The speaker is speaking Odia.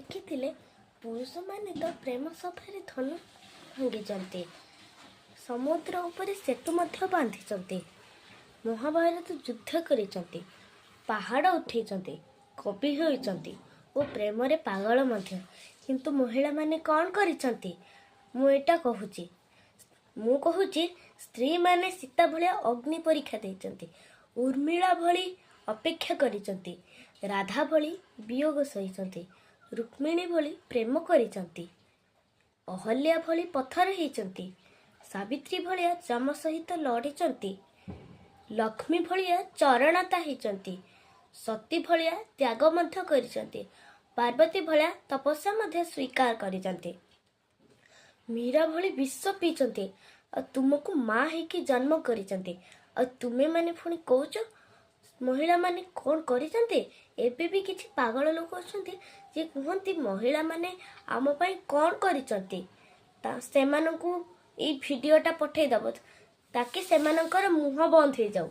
ଲେଖିଥିଲେ, ପୁରୁଷମାନେ ତ ପ୍ରେମ ସଭାରେ ଧନୁ ଭାଙ୍ଗିଛନ୍ତି, ସମୁଦ୍ର ଉପରେ ସେତୁ ମଧ୍ୟ ବାନ୍ଧିଛନ୍ତି, ମହାଭାରତ ଯୁଦ୍ଧ କରିଛନ୍ତି, ପାହାଡ଼ ଉଠେଇଛନ୍ତି, କବି ହୋଇଛନ୍ତି ଓ ପ୍ରେମରେ ପାଗଳ ମଧ୍ୟ। କିନ୍ତୁ ମହିଳାମାନେ କ'ଣ କରିଛନ୍ତି? ମୁଁ ଏଇଟା କହୁଛି, ମୁଁ କହୁଛି, ସ୍ତ୍ରୀମାନେ ସୀତା ଭଳିଆ ଅଗ୍ନି ପରୀକ୍ଷା ଦେଇଛନ୍ତି, ଉର୍ମିଳା ଭଳି ଅପେକ୍ଷା କରିଛନ୍ତି, ରାଧା ଭଳି ବିୟୋଗ ସହିଛନ୍ତି, ରୁକ୍ମିଣୀ ଭଳି ପ୍ରେମ କରିଛନ୍ତି, ଅହଲ୍ୟା ଭଳି ପଥର ହେଇଛନ୍ତି, ସାବିତ୍ରୀ ଭଳିଆ ଯମ ସହିତ ଲଢ଼ିଛନ୍ତି, ଲକ୍ଷ୍ମୀ ଭଳିଆ ଚରଣତା ହେଇଛନ୍ତି, ସତୀ ଭଳିଆ ତ୍ୟାଗ ମଧ୍ୟ କରିଛନ୍ତି, ପାର୍ବତୀ ଭଳିଆ ତପସ୍ୟା ମଧ୍ୟ ସ୍ୱୀକାର କରିଛନ୍ତି, ମୀରା ଭଳି ବିଷ ପିଇଛନ୍ତି ଆଉ ତୁମକୁ ମା ହେଇକି ଜନ୍ମ କରିଛନ୍ତି। ଆଉ ତୁମେମାନେ ପୁଣି କହୁଛ ମହିଳାମାନେ କ'ଣ କରିଛନ୍ତି? ଏବେ ବି କିଛି ପାଗଳ ଲୋକ ଅଛନ୍ତି, ଯିଏ କୁହନ୍ତି ମହିଳାମାନେ ଆମ ପାଇଁ କ'ଣ କରିଛନ୍ତି। ତା ସେମାନଙ୍କୁ ଏଇ ଭିଡ଼ିଓଟା ପଠେଇଦେବ, ତାକି ସେମାନଙ୍କର ମୁହଁ ବନ୍ଦ ହେଇଯାଉ।